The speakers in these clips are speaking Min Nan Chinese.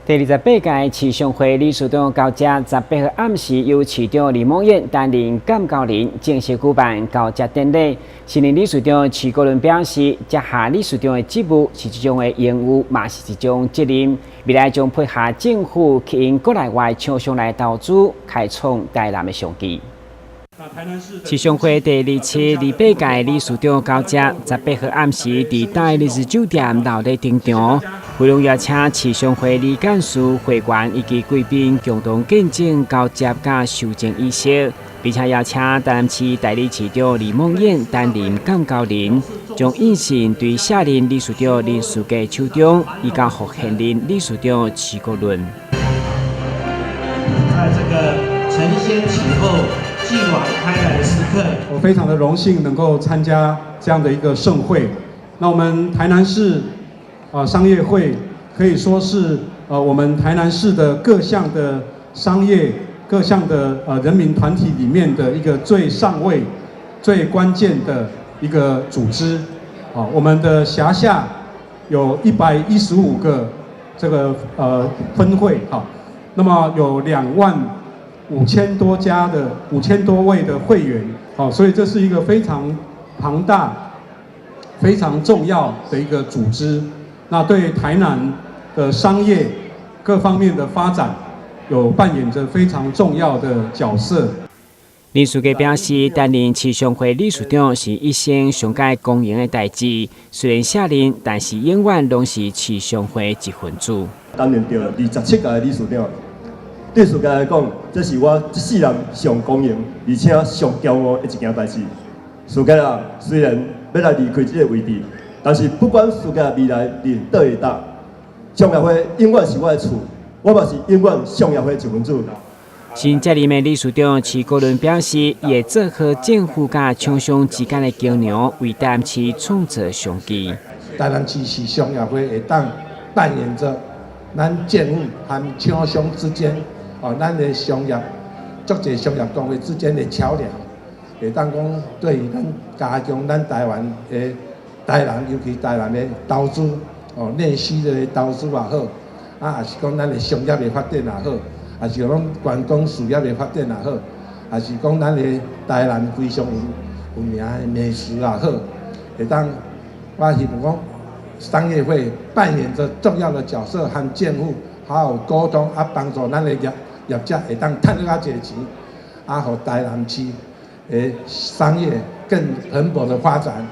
第28屆市商會理事長交接，18號暗時由市長李孟諺擔任監交人，正式舉辦交接典禮。新任理事長徐國倫表示，接下理事長的職務是一種的榮譽，嘛是一種責任。未來將配合政府吸引國內外廠商來投資，開創台南的商機。市商會第二七、二八屆理事長交接，18號暗時佇大麗日酒店鬧熱登場，會中邀請市商會理幹事、會員以及貴賓共同見證交接佮收證儀式，並且邀請台南市代理市長李孟諺擔任監交人，將印信對下任理事長林士傑手中，移交予現任理事長徐國倫。在這個承先啟後，繼往開來的時刻，我非常的榮幸能夠參加這樣的一個盛會。那我們台南市商業會可以說是我們台南市的各項的商業、各項的人民團體裡面的一個最上位、最關鍵的一個組織。啊，我們的轄下有115個這個分會，好，那麼有25,000多家的5000多位的會員，好，所以這是一個非常龐大、非常重要的一個組織。那對台南的商業各方面的發展，有扮演着非常重要的角色。林士傑表示，擔任市商會理事長是一生上蓋光榮的代誌。雖然卸任，但是永遠攏是市商會一份子。擔任著27屆理事長。對士傑來講，這是我這世人上光榮，而且上驕傲的一件代誌。士傑啊，雖然欲來離開這个位置，但是不管士傑未來佇佗位搭，商業會永遠是我的厝，我嘛是永遠商業會一份子。新接任的理事長徐國倫表示，伊會做好政府佮廠商之間的橋梁，為台南市創造商機。台南市市商業會會當扮演著咱政府和廠商之間，哦，咱的商業，足濟商業單位之間的橋梁，會當講對於咱加強咱台灣的台南，尤其台南的投資，哦，內需的投資也好，啊，也是講咱的商業的發展也好，也是講觀光事業的發展也好，也是講咱的台南非常有名的美食也好，會當我希望講商業會扮演著重要的角色，和政府好好溝通，啊，幫助咱的業者會當趁較濟錢，啊，予台南市的商業更蓬勃的發展。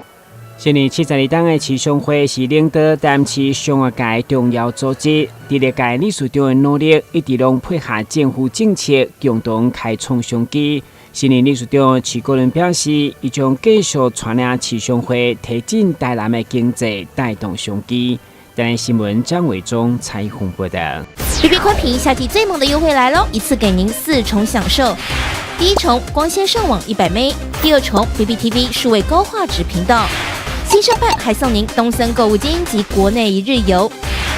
現年72冬的市商會是領導台南市商業界重要組織，佇歷屆理事長的努力，一直攏配合政府政策，共同開創商機。新任理事長徐國倫表示，伊將繼續帶領市商會推進台南的經濟，帶動商機。台南新聞張偉忠採訪報道。 BB 寬頻夏季最猛的優惠來嘍！一次給您四重享受。第一重光纖上網100 M，第二重 BBTV 數位高畫質頻道，新申辦還送您東森購物金及國內一日遊。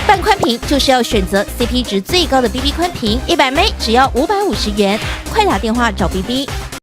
辦寬頻就是要選擇 CP 值最高的 BB 寬頻，100 M 只要550元，快打電話找 BB。